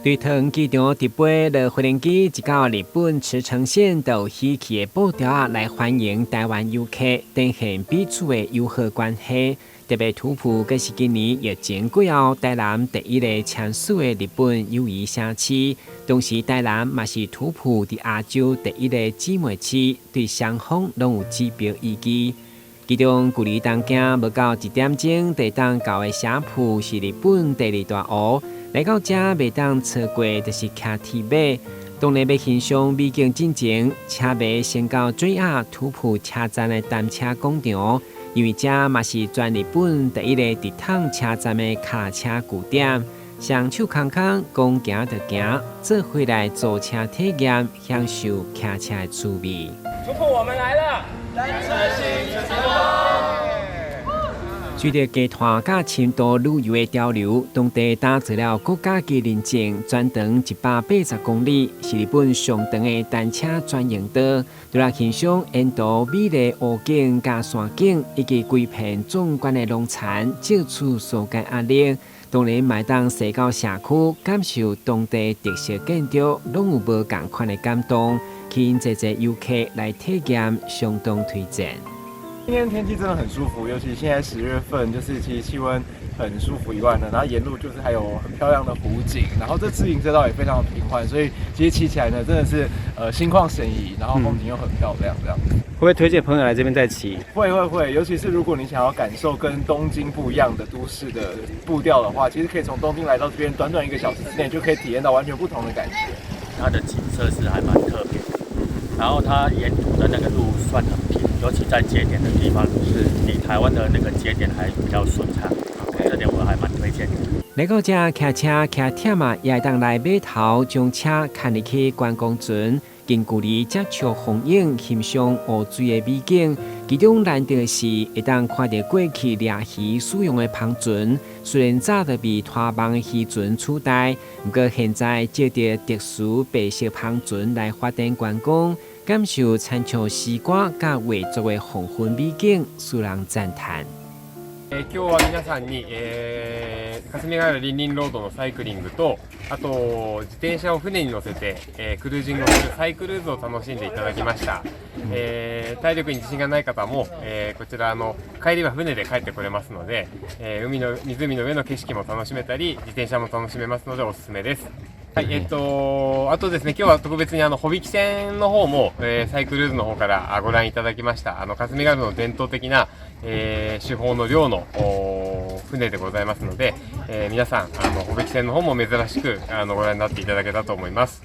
對桃園機場直飛落飛行機，一到日本茨城縣，就有喜氣的布條仔來歡迎台灣遊客，展現彼此的友好關係。特別塗埔，閣是今年疫情過後，台南第一個簽署的日本友誼城市。同時，台南嘛是塗埔佇亞洲第一个姊妹市，對雙方攏有指標意義。其中，距離東京無夠一點鐘，就會當到的霞浦是日本第二大湖。來到遮袂當錯過，就是騎鐵馬。當然欲欣賞美景進前，請欲先到 JR 塗埔車站的單車廣場，因為遮嘛是全日本第一个直通車站的跤車據點。雙手空空，講行就行，做伙來租車體驗，享受騎車的趣味。塗埔，我們來了，單車行成功。隨著低碳佮深度旅遊的潮流，當地打造了國家級認證，全長180公里，是日本上長的單車專用道。除了欣賞沿途美麗湖景佮山景，以及規片壯觀的農田，借此紓解壓力。當然，嘛會當踅到社區，感受當地特色建築，攏有無仝款的感動，吸引濟濟遊客來體驗，相當推薦。今天天氣真的很舒服，尤其現在10月份，就是其實氣溫很舒服以外呢，然後沿路就是還有很漂亮的湖景，然後這自行車道也非常的平緩，所以其實騎起來呢真的是心曠神怡，然後風景又很漂亮，這樣子。會不會推薦朋友來這邊再騎？會會會，尤其是如果你想要感受跟東京不一樣的都市的步調的話，其實可以從東京來到這邊，短短一個小時之內就可以體驗到完全不同的感覺。它的景色是還蠻特別的，然後它沿途的那個路算很平，尤其在節點的地方，是比台灣的那個節點還比較順暢，這點我還蠻推薦的。來到遮騎車騎忝啊，也會當來碼頭將車牽入去觀光船，近距離接觸風影，欣賞湖水的美景。其中難得的是會當看著過去掠魚使用的帆船，雖然早就被拖網的漁船取代，毋過現在藉著特殊白色帆船來發展觀光，感受親像詩歌佮畫作的黃昏美景，使人讚嘆。今日は皆さんに、霞ヶ浦りんりんロードのサイクリングと、あと自転車を船に乗せて、クルージングをするサイクルーズを楽しんでいただきました。体力に自信がない方も、こちら帰りは船で帰ってこれますので、湖の上の景色も楽しめたり、自転車も楽しめますので、おすすめです。はい、あとですね、今日は特別に帆引き船の方も、サイクルーズの方からご覧いただきました。霞ヶ浦の伝統的な、手法の漁の船でございますので、皆さん、帆引き船の方も珍しく、ご覧になっていただけたと思います。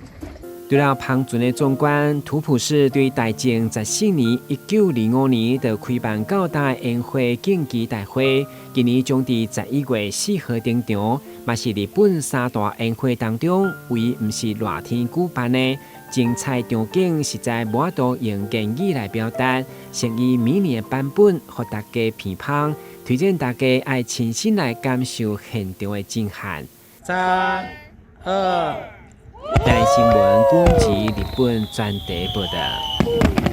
除了帆船的壯觀，塗埔市對大正14年1925年就開辦到今的煙火競技大會，今年將佇11月4號登場，嘛是日本三大煙火當中唯一毋是熱天舉辦的。精彩場景實在無法度用言語來表達，先以迷你的版本，予大家鼻芳，推薦大家愛親身來感受現場的震撼。三、二。台新聞古籍日本專題報道。